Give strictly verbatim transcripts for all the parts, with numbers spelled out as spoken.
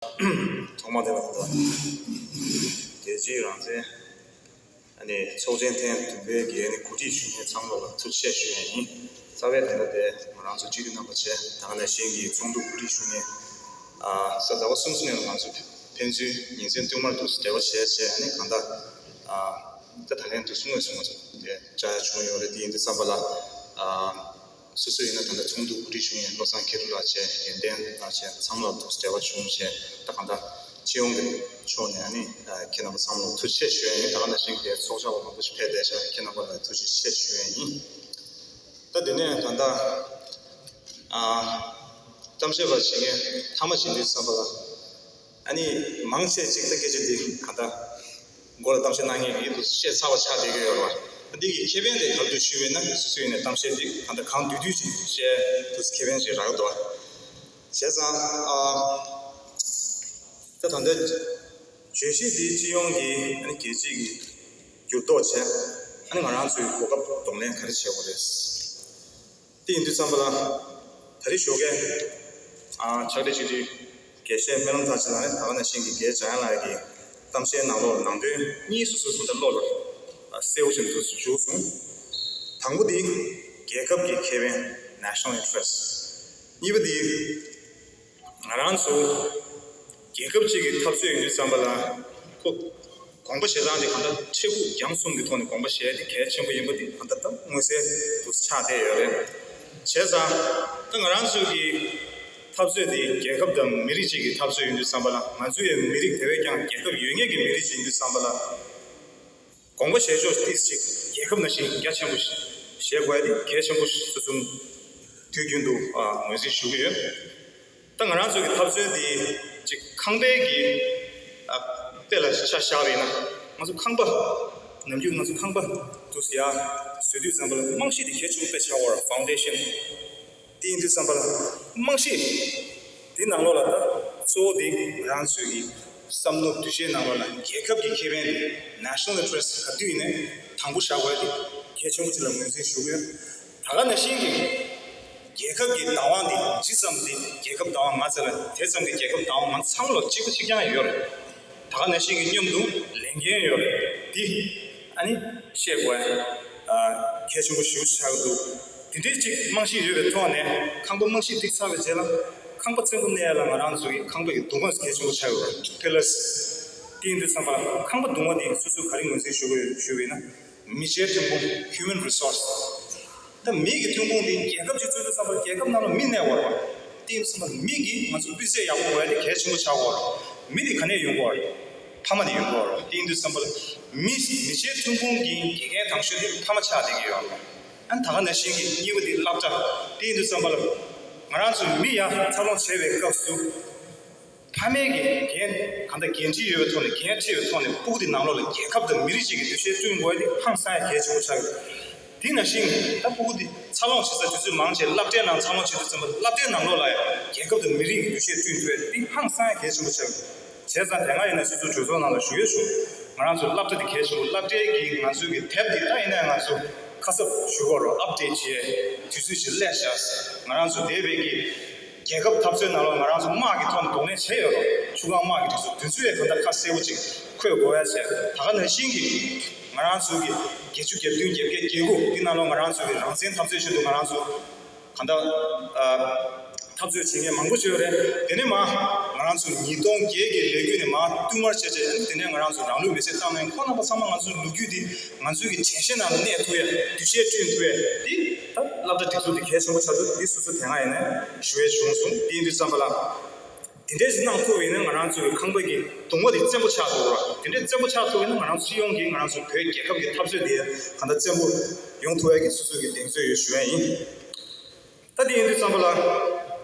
ཐོག་མ་དེ་ལ་གོ་བ། རྒྱལ་སྤྱིའི་རང་བཙན་ཨ་ནི་ཚོགས་ཆེན་ཐེངས་བདུན་པའི་གི་ཨ་ནི་གོ་སྒྲིག་ཞུ་མཁན་ཚང་མ་ལ་ཐུགས་རྗེ་ཆེ་ཞུ་ཡ་ཡིན། རྩ་བའི་ད་ལྟ་དེ་ང་རང་ཚོ་སྤྱི་འཐུས་རྣམ་པ་བྱས། ད་ག་ནང་བཞིན་གྱི་ཚོགས་འདུ་གོ་སྒྲིག་ཞུ་མཁན་ཨ་གཟའ་ཟླ་བ་གསུམ་གསུམ་ནས་ང་ཚོ་ཕན་ཚུན་ཉིན་མཚན་བསྟུད་མར་དུ་འབྲེལ་བ་བྱས་བྱས། ཨ་ནི་གང་ལྟར་ཨ་ད་ད་ལན་དུ་གསུང་བས་གསུང་བ་ཚོ་དེ་བཅར་ཡ་བྱུང་ཡོད་རེད། དེ་ཡིན་དུས་ཙམ་པ་ལ་ཨ། སོ་སོ་ཡིན་ན་ད་ལྟ་ཚོགས་འདུ་གོ་སྒྲིག་ཞུ་མཁན་བློ་བཟང་མཁས་གྲུབ་ལགས་བྱས། ཡོན་ཏན་ལགས་བྱས། ཚང་མ་ལ་ཐུགས་འབྲེལ་བ་བྱུང་བྱས། ད་གང་ལྟར་སྤྱི་ཡོངས་ཀྱི་ཕྱོགས་ནས་ཨ་ནི་ཁྱེད་རྣམ་པ་ཚང་མ་ལ་ཐུགས་རྗེ་ཆེ་ཞུ་ཡ་ཡིན། ད་ག་ནང་བཞིན་གྱི་ཚོགས་བཅར་བ་མང་པོ་ཞིག་ཕེབས་བསྡད་ཤག་ཁྱེད་རྣམ་པ་ལ་ཐུགས་རྗེ་ཆེ་ཞུ་ཡ་ཡིན། ད་དེ་ནས་ད་ལྟ་ཨ་གཏམ་བཤད་པ་བྱེད་མཁན་མཐའ་མ་བྱེད་དུས་ཙམ་པ་ལ། ཨ་ནི་མང་ཆེ་ཅིག་ད་སྐད་ཆ་འདི་ག་ད་མགོ་ལ་གཏམ་བཤད་གནང་མཁན་ཡིན་དུས་བཤད་ཚར་བ་ཆགས་བསྡད་ཀྱི་ཡོད་རེད་བ། འདི་གི་ཁེ་ཕན་དེ་ག་རེ་འདུག་ཞུས་པ་ཡིན་ན། སོ་སོ་ཡིན་ནས་གཏམ་བཤད་འདི་ག་ད་གང་བསྡུས་བསྡུས་ཅིག་བཤད་དུས་ཁེ་ཕན་ཞིག་རག་འདུག་བ། བྱས་ཙང་ཨ་ད་ད་ལྟ་བརྗོད་གཞི་འདི་སྤྱི་ཡོངས་ཀྱི་ཨ་ནི་རྒྱལ་སྤྱིའི་གི་འགྱུར་ལྡོག་བྱས། ཨ་ནི་ང་རང་ཚོའི་གོ་སྐབས་གདོང་ལེན་ག་རེ་བྱེད་དགོས་རེད། དེ་ཡིན་དུས་ཙམ་པ་ལ་ད་རེས་ཞོགས་ཀས་ཨ་ཕྱག་སྦྲེལ་སྤྱི་འཐུས་དགེ་བཤེས་སྨོན་ལམ་ཐར་ཆེན་ལགས་ནས་ད་ག་ནང་བཞིན་གྱི་རྒན་འཇམ་དབྱངས་ལགས་ཀྱི་གཏམ་བཤད་ནང་ལོགས་ནང་དོན་གཉིས་སོ་སོའི་ད་ལྟ་བློ་ལ་གསལ་བོ་ཞིག་ཏུ་བཞུགས་སོང་། དང་པོ་དེ་རྒྱལ་ཁབ་ཀྱི་ཁེ་ཕན། National Interest། གཉིས་པ་དེ་ང་རང་ཚོ་རྒྱལ་ཁབ་ཅིག་གི་འཐབ་རྩོད་ཡིན་དུས་ཙམ་པ་ལ་ཁོ་དགོངས་པ་བཞེས་སྟངས་དེ་གང་ལྟར་འཕྲལ་ཕུགས་རྒྱང་གསུམ་གྱི་ཐོག་ནས་དགོངས་པ་བཞེས་དེ་གལ་ཆེན་པོ་ཡིན་པ་དེ་གང་ལྟར་ད་མངོན་གསལ་དུ་ཆགས་བསྡད་ཡོད་རེད། བྱས་ཙང་ད་ང་རང་ཚོ་གི་འཐབ་རྩོད་དེ་རྒྱལ་ཁབ་དང་མི་རིགས་གཅིག་གི་འཐབ་རྩོད་ཡིན་དུས་ཙམ་པ་ལ། ང་ཚོ་ཡི་མི་རིགས་དེ་བས་ཀྱང་རྒྱལ་ཁབ་ཡོད་མཁན་གྱི་མི་རིགས་ཅིག་ཡིན་དུས་ཙམ་པ་ལ། དགོངས་པ་བཞེས་ཕྱོགས་ཏིས་ཅིག་རྒྱལ་ཁབ་ནང་བཞིན་རྒྱ་ཆེན་པོ་བཞེས་དགོས་ཡ་དེ་གལ་ཆེན་པོ་ཞིག་ཚུལ་དུས་རྒྱུན་དུ་ཨ་ངོས་འཛིན་ཞུ་གི་ཡོད། ད་ང་རང་ཚོ་གི་འཐབ་རྩོད་དེ་ཅིག་ཁང་པའི་གི་ཨ་དཔེ་ལ་ཆ་བཞག་པ་ཡིན་ན། ང་ཚོ་ཁང་པ་ནམ་རྒྱུན་ང་ཚོ་ཁང་པ་དུ་ཡ་བཟོ་དུས་ཙམ་པ་ལ་རྨང་གཞི་དེ་གལ་ཆེན་པོ་དཔེ་ཆགས་ཡོད་རེད། Foundation། དེ་ཡིན་དུས་ཙམ་པ་ལ་རྨང་གཞི་དེ་ནང་ལོགས་ལ་ད་གཙོ་བོ་དེ་ང་རང་ཚོའི་གི་བསམ་བློ་འདུ་ཤེས་ནང་ལོགས་ལ་རྒྱལ་ཁབ་ཀྱི་ཁེ་ཕན་དེ། National Interest། ག་དུས་ཡིན་ནའི་དང་པོ་བཞག་དགོས་དེ་གལ་ཆེན་པོ་ཅིག་ལ་ངོས་འཛིན་ཞུ་གི་ཡོད། ད་ག་ནང་བཞིན་གྱི་རྒྱལ་ཁབ་ཀྱི་བདག་དབང་དེ་ཇི་ཙམ་དེ་རྒྱལ་ཁབ་བདག་དབང་མ་ཚད་ལ་དེ་ཙམ་གྱི་རྒྱལ་ཁབ་བདག་དབང་ང་ཚང་མ་ལ་གཅིག་པ་གཅིག་རྐྱང་ཡོད་རེད། ད་ག་ནང་བཞིན་གྱི་མཉམ་དུ་ལས་འགན་ཡོད་རེད། འདི་ཨ་ནི་ཤེས་དགོས་ཡ་གལ་ཆེན་པོ་ཞེ་པོ་ཆགས་ཀྱི་འདུག་དེ་འདྲའི་ཅིག་རྨང་གཞི་ཡོད་པའི་ཐོག་ནས། ཁང་པ་རྨང་གཞི་འགྲིག་ཚར་བའི་རྗེས་ལ་ཁང་པ་བཙན་པོ་གནས་ཡ་ལ་ང་རང་ཚོ་གི་ཁང་པ་ཡི་གདུང་བ་གལ་ཆེན་པོ་ཆགས་ཡོད་རེད། Pillars། དེ་ཡིན་དུས་ཙམ་པ་ཁང་པ་གདུང་བ་འདི་སོ་སོས་ག་རེ་ངོས་འཛིན་ཞུ་དགོས་ཞུས་པ་ཡིན་ན། མི་ཆའི་ཐོན་ཁུངས། Human Resource། ད་མི་གི་ཐོན་ཁུངས་དེ་རྒྱལ་ཁབ་ཅིག་བཙུགས་དུས་ཙམ་པར་རྒྱལ་ཁབ་ནང་ལ་མི་གནས་དགོས་རེད་བ། དེ་ཡིན་ཙང་མི་གིས་ང་ཚོ་སྤུས་ཚད་ཡག་པོ་དགོས་ཡ་དེ་གལ་ཆེན་པོ་ཆགས་ཡོད་རེད། མི་དེ་ག་ནས་ཡོང་དགོས་རེད། ཕ་མ་ནས་ཡོང་དགོས་རེད། དེ་ཡིན་དུས་ཙམ་པར་མི་མི་ཆའི་ཐོན་ཁུངས་ཀྱི་དགེ་རྒན་དང་ཤོས་དེ་ཕ་མ་ཆགས་བསྡད་ཀྱི་ཡོད་རེད། ཨ་ནི་ད་ག་ནང་བཞིན་གྱི་གཉིས་པ་དེ་སློབ་གྲྭ། དེ་ཡིན་དུས་ཙམ་པར་ང་རང་ཚོ་མི་ཡར་འཚར་ལོངས་བྱེད་པའི་སྐབས་སུ། ཕ་མས་ཀྱི་འགན་གང་ལྟར་འགན་འཁྲི་ཡོད་པའི་ཐོག་ནས། འགན་འཁྲི་ཡོད་པའི་ཐོག་ནས་སྤུ་གུ་དེ་ནང་ལོགས་ལ་རྒྱལ་ཁབ་དང་མི་རིགས་གཅིག་གི་འདུ་ཤེས་བསྐྲུན་དགོས་ཡ་དེ་ཧང་སང་ཡ་གལ་ཆེན་པོ་ཆགས་ཡོད། དེ་ནང་བཞིན་ད་སྤུ་གུ་དེ་འཚར་ལོངས་བྱེད་ས་དུས་ཚོད་མང་ཆེ་སློབ་གྲྭའི་ནང་འཚར་ལོངས་བྱེད་དུས་ཙམ་པ། སློབ་གྲྭའི་ནང་ལོགས་ལ་ཡང་རྒྱལ་ཁབ་དང་མི་རིགས་ཀྱི་འདུ་ཤེས་བསྐྲུན་ཐུབ་ཡ་དེ་ཧང་སང་ཡ་གལ་ཆེན་པོ་ཆགས་ཡོད། བྱས་ཙང་དེ་སྔ་ཡིན་ན་སོ་སོའི་གྲོས་ཚོགས་ནང་ལ་ཞུ་ཡས་ཞུ། ང་རང་ཚོའི་སློབ་གྲྭ་དེ་གལ་ཆེན་པོ། སློབ་གྲྭའི་གི་ང་ཚོའི་གི་དེབ་དེ་ད་ཡིན་ན་ང་ཚོ་ཁ་གསབ་ཞུ་དགོས་རེད། ཨབ་ཌེཊ་བྱེད་དུས་ཚོད་ཅིག་སླེབས་ཤག་ང་རང་ཚོ་འདས་པའི་གི་རྒྱལ་ཁབ་འཐབ་རྩོད་ནང་ལ་ང་རང་ཚོ་དམག་གི་ཐོག་ནས་གདོང་ལེན་བྱས་ཡོད་རེད། ཆུ་སྒང་དམག་གི་དུས་ཚོད་དུས་ཚོད་ཡང་གང་ལྟར་ཁ་གསལ་པོ་ཅིག་འཁོད་དགོས་ཡ་བྱས། ད་ག་ནང་བཞིན་གྱི་ང་རང་ཚོ་གི་བརྒྱད་ཅུ་གྱ་བདུན་གྱ་བརྒྱད་གྱ་དགུ་འདི་ནང་ལོགས་ང་རང་ཚོ་གི་རང་བཙན་འཐབ་རྩོད་ཆེད་དུ་ང་རང་ཚོ་གང་ལྟར་ཨ་འཐབ་རྩོད་བྱེད་མཁན་མང་པོ་ཅིག་ཡོད་རེད། དེ་ནས་མ་ང་རང་ཚོ་ཉིས་སྟོང་བརྒྱད་ཀྱི་ལོ་རྒྱུས་ནས་མ་བསྟུད་མར་བྱས་བྱས། དེ་ནས་ང་རང་ཚོ་རང་ལུས་མེར་སྲེག་བཏང་ནས། ཁོང་རྣམ་པ་ཚང་མ་ང་ཚོའི་ལོ་རྒྱུས་འདི་ང་ཚོའི་གི་དྲན་ཤེས་ནང་ལ་གནས་ཐུབ་ཡ། འདུ་ཤེས་བསྐྲུན་ཐུབ་ཡ་འདི་ད་སློབ་གྲྭ་སྒྲིག་འཛུགས་འདི་གལ་ཆེན་པོ་ཆགས་འདུག་འདི་སོ་སོ་དེ་སྔ་ཡིན་ནས་ཞུ་ཡས་བྱུང་སོང་། དེ་ཡིན་དུས་ཙམ་པ་ལ། དེ་འདྲས་ཞིག་གནང་ཐུབ་པ་ཡིན་ན་ང་རང་ཚོའི་ཁང་པ་གི་གདུང་བ་དེ་བཙན་པོ་ཆགས་ཐུབ་ར། དེ་འདྲས་བཙན་པོ་ཆགས་ཐུབ་པ་ཡིན་ན་ང་རང་ཚོ་སྤྱི་ཡོངས་ཀྱི་ང་རང་ཚོ་བོད་རྒྱལ་ཁབ་ཀྱི་འཐབ་རྩོད་དེ་གང་ལྟར་བཙན་པོ་ཡོང་ཐུབ་ཡ་གི་སོ་སོ་གི་གདེང་ཚོད་ཡོད་ཞུ་ཡ་ཡིན། ད་དེ་ཡིན་དུས་ཙམ་པ་ལ།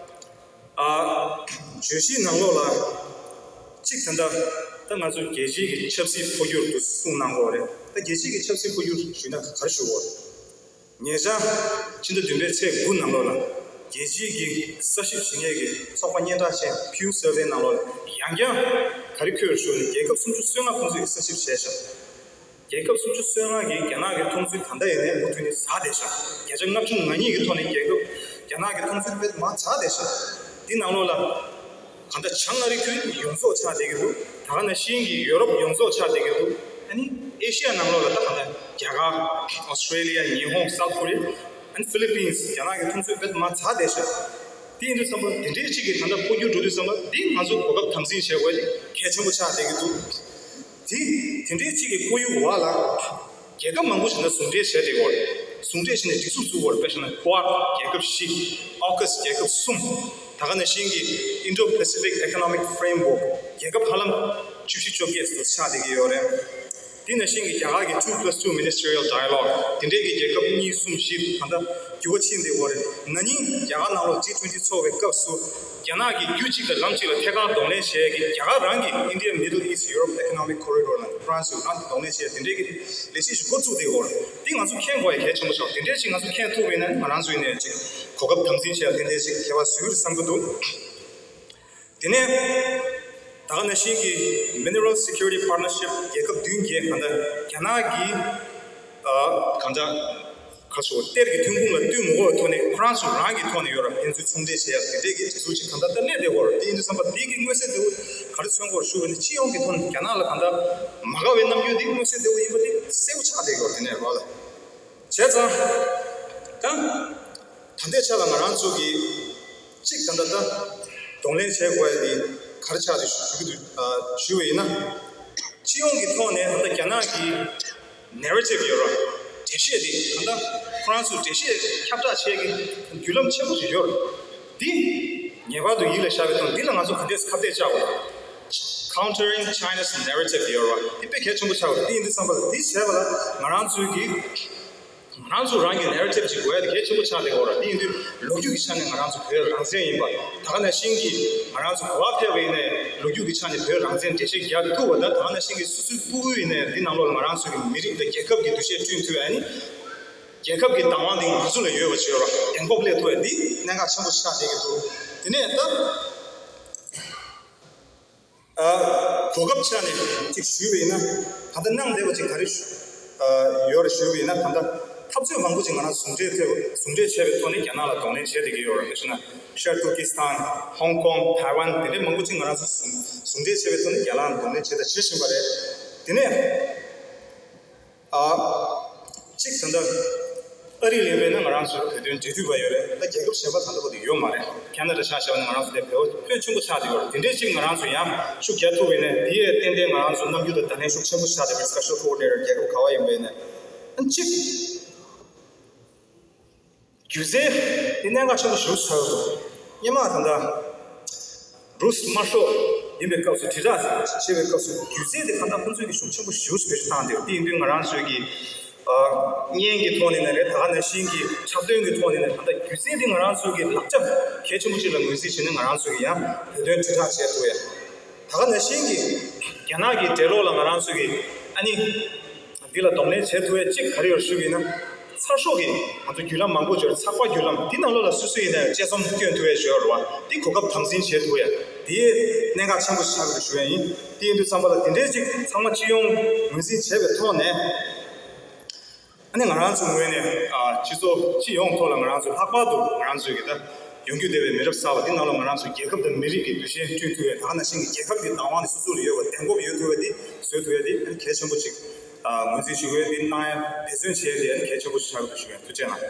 ཨ། བརྗོད་གཞིའི་ནང་ལོགས་ལ། གཅིག་ད་ལྟ་ད་ང་ཚོ་རྒྱལ་སྤྱིའི་གི་ཆབ་སྲིད་འཕོ་འགྱུར་དུ་གསུངས་གནང་གི་ཡོད་རེད། ད་རྒྱལ་སྤྱིའི་གི་ཆབ་སྲིད་འཕོ་འགྱུར་ཞུས་ན་ག་རེ་ཞུ་དགོས་རེད། ཉེ་ཆར་ཕྱི་ཟླ་བདུན་པའི་ཚེས་དགུ་ནང་ལོགས་ལ། རྒྱལ་སྤྱིའི་གི་ས་ཞིབ་བྱེད་མཁན་གི་ཚོགས་པ་སྙན་གྲགས་ཅན་Pew Survey ནང་ལོགས་ལ་ཡང་བསྐྱར་ག་རེ་འཁོད་ཞུ་ན། རྒྱལ་ཁབ་སུམ་ཅུ་སོ་ལྔ་ཁོང་ཚོས་ས་ཞིབ་བྱས་ཤག་རྒྱལ་ཁབ་སུམ་ཅུ་སོ་ལྔ་གིས་རྒྱ་ནག་གི་མཐོང་ཚུལ་ད་ལྟ་ཡིན་ནའི་མུ་མཐུད་ནས་ཟ་བསྡད་ཤག་བརྒྱ་ཆ་ལྔ་བཅུ་ང་གཉིས་ཀྱི་ཐོག་ནས་རྒྱལ་ཁབ་རྒྱ་ནག་གི་མཐོང་ཚུལ་དཔེ་མར་ཟ་བསྡད་ཤག་འདི་ནང་ལོགས་ལ། གང་ལྟར་བྱང་ཨ་རི་ཁུལ་ཡོངས་རྫོགས་ཆགས་བསྡད་ཀྱི་འདུག་ད་ག་ནང་བཞིན་གྱི་ཡོ་རོབ་ཡོངས་རྫོགས་ཆགས་བསྡད་ཀྱི་འདུག་ཨ་ནི་ཨེ་ཤི་ཡ་ནང་ལོགས་ལ་ད་གང་ལྟར་རྒྱ་གར། ཨོ་སི་ཀྲེ་ལི་ཡ། ཉི་ཧོང་། སའུ་ཐི་ཀོ་རི་ཡ། ཨ་ནི་ཧྥི་ལི་པིན་སི། རྒྱ་ནག་གི་མཐོང་ཚུལ་དཔེ་མ་ཚ་བསྡད་ཤག་དེ་ཡིན་དུས་ཙམ་པ་དེ་འདྲའི་གཅིག་གིས་གང་ལྟར་འཕོ་འགྱུར་འགྲོ་དུས་ཙམ་པ་འདི་ང་ཚོ་གོ་སྐབས་དམ་འཛིན་བྱེད་དགོས་དེ་གལ་ཆེན་པོ་ཆགས་བསྡད་ཀྱི་འདུག་དེ་དེ་འདྲའི་གཅིག་གི་ཁོར་ཡུག་འོག་ལ། རྒྱལ་ཁབ་མང་པོ་ཞིག་ནས་ཟུང་འབྲེལ་བྱས་ཏེ་ཡོད། ཟུང་འབྲེལ་བྱས་ནས་སྒྲིག་འཛུགས་བཙུགས་ཡོད། དཔེར་བཞག་ན་ཀུ་ཨཌ་རྒྱལ་ཁབ་བཞི། ཨོ་ཀཱ་སི་རྒྱལ་ཁབ་གསུམ། ད་ག་ནང་བཞིན་གྱི་Indo-Pacific Economic Framework རྒྱལ་ཁབ་ཧ་ལམ་བཅུ་བཞི་བཅོ་བརྒྱད་ཙམ་ཆགས་བསྡད་ཀྱི་ཡོད་རེད། དེ་ནང་བཞིན་གྱི་རྒྱ་གར་གྱི་two plus two ministerial dialogue དེ་འདྲའི་གི་རྒྱལ་ཁབ་གཉིས་གསུམ་བཞི་ད་ལྟ་འགྱུར་བ་ཕྱིན་བསྡད་ཡོད་རེད། ན་ནིང་རྒྱ་གར་ནང་ལོགས་ཇི་ཊུ་ཝེན་ཊི་ཚོགས་པའི་སྐབས་སུ། རྒྱ་ནག་གིས་རྒྱུད་གཅིག་དང་ལམ་གཅིག་ལ་ཐད་ཀར་གདོང་ལེན་བྱེད་ཡས་ཀྱི་རྒྱ་གར་རང་གི་India Middle East Europe Economic Corridor ལ་ཧྥ་རན་སིས་རང་གི་གདོང་ལེན་བྱེད་ཡས་དེ་འདྲའི་གི་ལས་གཞི་ཞིག་འགོ་བཙུགས་བསྡད་ཡོད་རེད། འདི་ང་ཚོ་མཁྱེན་དགོས་ཡ་གལ་ཆེན་པོ་ཆགས། དེ་འདྲའི་ཞིག་ང་ཚོ་མཁྱེན་ཐུབ་པ་ཡིན་ན་ང་རང་ཚོ་ཡིན་ནའི་ཅིག་གོ་སྐབས་དམ་འཛིན་བྱེད་ཡ་དེ་འདྲའི་ཞིག་ཁྱད་པར་བཟོ་གི་རེད་བསམ་གྱི་འདུག་དེ་ནས་ད་ག་ནང་བཞིན་གྱི་Mineral Security Partnership རྒྱལ་ཁབ་བདུན་བརྒྱད་གང་ལྟར་རྒྱ་ནག་གི་ཨ་གང་ལྟར། ཁ་ཕྱོགས་གཏེར་གྱི་ཐོན་ཁུངས་ལ་བསྟུན་མི་དགོས་པའི་ཐོག་ནས་ཁོ་རང་ཚོ་རང་གི་ཐོག་ནས་ཡོད་ར་ཕན་ཚུན་ཚོང་འབྲེལ་བྱེད་ཡག་དེ་འདྲས་ཀྱི་སྒྲིག་འཛུགས་ཅིག་གང་ལྟར་ད་གནས་བསྡད་ཡོད་ར། དེ་ཡིན་དུས་ཙམ་པ་དེ་གི་མངོན་གསལ་དོད་པོ་ག་རེ་མཚོན་གྱི་ཡོད་རེད་ཞུ་བ་ཡིན་ན། སྤྱི་ཡོངས་ཀྱི་ཐོག་ནས་རྒྱ་ནག་ལ་གང་ལྟར་མ་དགའ་བའི་རྣམ་འགྱུར་དེ་མངོན་གསལ་དོད་པོ་ཡིན་པ་དེ་གསལ་པོ་ཆགས་བསྡད་ཡོད་ར། དེ་ནས་རོགས་ལ་བྱས་ཙང་ད་ད་ལྟའི་ཆ་ལ་ང་རང་ཚོ་གི་གཅིག་ད་ལྟ་ད་གདོང་ལེན་བྱེད་དགོས་ཡ་དེ་ག་རེ་ཆགས་རེད་ཞུ་གི་འདུག་ཞུ་བ་ཡིན་ན། སྤྱི་ཡོངས་ཀྱི་ཐོག་ནས་ད་ལྟ་རྒྱ་ནག་གི་Narrative ཡོད་ར། འགྲེལ་བཤད་དེ་གང་ལྟར་ཁོ་རང་ཚོས་འགྲེལ་བཤད་ཁྱབ་བསྒྲགས་བྱེད་ཀྱི་བརྒྱུད་ལམ་ཆེན་པོ་ཞིག་ཡོད་ར། འདི་ངེས་པར་དུ་ཡིད་ལ་བཞག་པའི་ཐོག་འདི་ལ་ང་ཚོ་ག་འདྲས་ཁ་གཏད་བཅག་དགོས། Countering China's Narrative ཡོད་ར། འདི་དཔེ་གལ་ཆེན་པོ་ཆགས་ར། འདི་ཡིན་དུས་ཙམ་པ་ལ་འདི་བྱས་པ་ལ་ང་རང་ཚོའི་གི་ང་རང་ཚོ་རང་གི་Narrative ཅིག་དགོས་ཡ་དེ་གལ་ཆེན་པོ་ཆགས་བསྡད་ཡོད་ར། དེ་ཡིན་དུས་ལོ་རྒྱུས་ཀྱི་ཆ་ནས་ང་རང་ཚོ་བོད་རང་བཙན་ཡིན་པ། ད་ག་ནང་བཞིན་གྱི་ང་རང་ཚོ་ག་པར་ཕེབས་པ་ཡིན་ནའི་ལོ་རྒྱུས་ཀྱི་ཆ་ནས་བོད་རང་བཙན་འགྲེལ་བཤད་རྒྱག་ཐུབ་པ་དང་། ད་ག་ནང་བཞིན་གྱི་སོ་སོའི་སྤུ་གུ་ཡིན་ནའི་འདི་ནང་ལོགས་ལ་ང་རང་ཚོ་གི་མི་རིགས་དང་རྒྱལ་ཁབ་ཀྱི་འདུ་ཤེས་བསྐྲུན་ཐུབ་ཡ་ནི། རྒྱལ་ཁབ་ཀྱི་བདག་དབང་འདི་ང་ཚོ་ལ་ཡོད་པ་བྱས་ར། གདེང་སྤོབས་སླེབས་ཐུབ་ཡ་འདི་གནད་འགག་ཆེན་པོ་ཆགས་བསྡད་ཀྱི་འདུག་དེ་ནས་ད། ཨ། གོ་སྐབས་ཆ་ནས་ཅིག་ཞུས་པ་ཡིན་ན། ད་ལྟ་གནང་བསྡད་པ་ཅིག་ག་རེ་ཞུ། ཨ། ཡོད་རེད་ཞུས་པ་ཡིན་ན། ད་ལྟ་འཐབ་རྩོད་མང་པོ་ཅིག་ང་རང་ཟུང་འབྲེལ་ཐོག་ཟུང་འབྲེལ་བྱས་པའི་ཐོག་ནས་རྒྱ་ནག་ལ་གདོང་ལེན་བྱས་བསྡད་ཀྱི་ཡོད་རེད། དཔེར་བཞག་ན་ཤར་ཏུར་ཀི་སི་ཐན། ཧོང་ཀོང་། ཐའེ་ཝན། དེ་འདྲའི་མང་པོ་ཅིག་ང་རང་ཚོ་ཟུང་ཟུང་འབྲེལ་བྱས་པའི་ཐོག་ནས་རྒྱ་ནག་ལ་གདོང་ལེན་བྱས་དང་བྱེད་བཞིན་པ་རེད། དེ་ནས། ཨ། གཅིག་ད་ལྟ་ཨ་རི་ལ་ཡིན་པས་ན་ང་རང་ཚོའི་བོད་དོན་འབྲེལ་མཐུད་པ་ཡོད་རེད། ད་རྒྱལ་ཁབ་གཞན་པ་ད་ལྟ་བར་དུ་ཡོད་མ་རེད། ཁེ་ན་ཌ་ཆ་བཞག་པ་ན་ང་རང་ཚོ་དེ་བོད་ཕོན་ཆེན་པོ་ཆགས་བསྡད་ཡོད་རེད། དེ་འདྲའི་གཅིག་ང་རང་ཚོ་ཡང་ཤུགས་རྒྱག་ཐུབ་པ་ཡིན་ན་དེ་ཡས་ཏན་ཏན་ང་རང་ཚོ་རྣམ་འགྱུར་དང་བརྡ་ལན་ཤུགས་ཆེན་པོ་ཆགས་བསྡད་པའི་special coordinator རྒྱལ་ཁབ་ག་བ་ཡིན་པས་ན། ཨ་གཅིག་སྒྱུ་རྩལ་དེ་གནད་འགག་ཆེན་པོ་ཞིག་ཆགས་ཡོད་འདུག་སྔོན་མ་ད་ལྟ་རུས་དམར་ཤོག་ཡིན་པའི་སྐབས་སུ། དྲིལ་བསྒྲགས་བྱེད་པའི་སྐབས་སུ་སྒྱུ་རྩལ་དེ་གང་ལྟར་ཁོང་ཚོས་ཀྱི་ཤུགས་ཆེན་པོ་ཞེ་པོ་ཅིག་བཏང་སྟེ། དེ་ཡིན་དུས་ང་རང་ཚོས་ཀྱི་ཨ་བརྙན་གྱི་ཐོག་ནས་ནི་རེད། ད་ག་ནང་བཞིན་གྱི་འཁྲབ་སྟོན་གྱི་ཐོག་ནས་ནི་གང་ལྟར་སྒྱུ་རྩལ་དེ་ང་རང་ཚོའི་གི་ལག་ཆ་གལ་ཆེན་པོ་ཅིག་ལ་ངོས་འཛིན་བྱས་ནས་ང་རང་ཚོས་ཀྱི་ཡང་བོད་དོན་དྲིལ་བསྒྲགས་བྱས་ཐུབ་ཡ། ད་ག་ནང་བཞིན་གྱི་རྒྱ་ནག་གི་འབྲེལ་ལོགས་ལ་ང་རང་ཚོས་ཀྱི་ཨ་ནི། འདི་ལ་གདོང་ལེན་བྱེད་ཐུབ་ཡ་གཅིག་ག་རེ་ཡོད་ཞུ་གི་ཡིན་ན། ཚགས་ཤོག་གི་ང་ཚོ་བརྒྱུད་ལམ་མང་པོ་ཡོད་རེད། ཚགས་པར་བརྒྱུད་ལམ་འདི་ནང་ལོགས་ལ་སོ་སོ་ཡིན་ན་ཡང་དཔྱད་རྩོམ་བསྐྱོན་ཐུབ་ཡ་ཞིག་ཡོད་རེད་བ། འདི་གོ་སྐབས་དམ་འཛིན་བྱེད་ཐུབ་ཡ། འདི་གནད་འགག་ཆེན་པོ་ཞིག་ཆགས་ཀྱི་རེད་ཞུ་ཡ་ཡིན། དེ་ཡིན་དུས་ཙམ་པ་ལ་དེ་འདྲའི་གཅིག་ཚང་མ་སྤྱི་ཡོངས་ངོས་འཛིན་བྱས་པའི་ཐོག་ནས། ཨ་ནི་ང་རང་ཚོའི་ངོས་ནས་ཨ་སྤྱི་ཚོགས་སྤྱི་ཡོངས་ཐོག་ལ་ང་རང་ཚོ་ལྷག་པར་དུ་ང་རང་ཚོའི་གི་ད་ཡོང་རྒྱུ་བསྡད་པའི་མི་རབས་གསར་པ་འདི་ནང་ལ་ང་རང་ཚོའི་རྒྱལ་ཁབ་དང་མི་རིགས་ཀྱི་འདུ་ཤེས་བསྐྲུན་ཐུབ་ཡ། ད་ག་ནང་བཞིན་གྱི་རྒྱལ་ཁབ་ཀྱི་བདག་དབང་དེ་སོ་སོ་ལ་ཡོད་པ་གདེང་སྤོབས་ཡོད་ཐུབ་ཡ་དེ་བཟོ་ཐུབ་ཡ་དེ་ཨ་ནི་གལ་ཆེན་པོ་ཅིག་ཨ་ངོས་འཛིན་ཞུ་དགོས་ཡ། དེ་གནང་ཡ་འབད་བརྩོན་བྱས་ཏེ་ཨ་ནི་གལ་ཆེན་པོ་ཞིག་ཆགས་ཀྱི་འདུག་ཞུ་ཡ། ཐུགས་རྗེ་གནང་།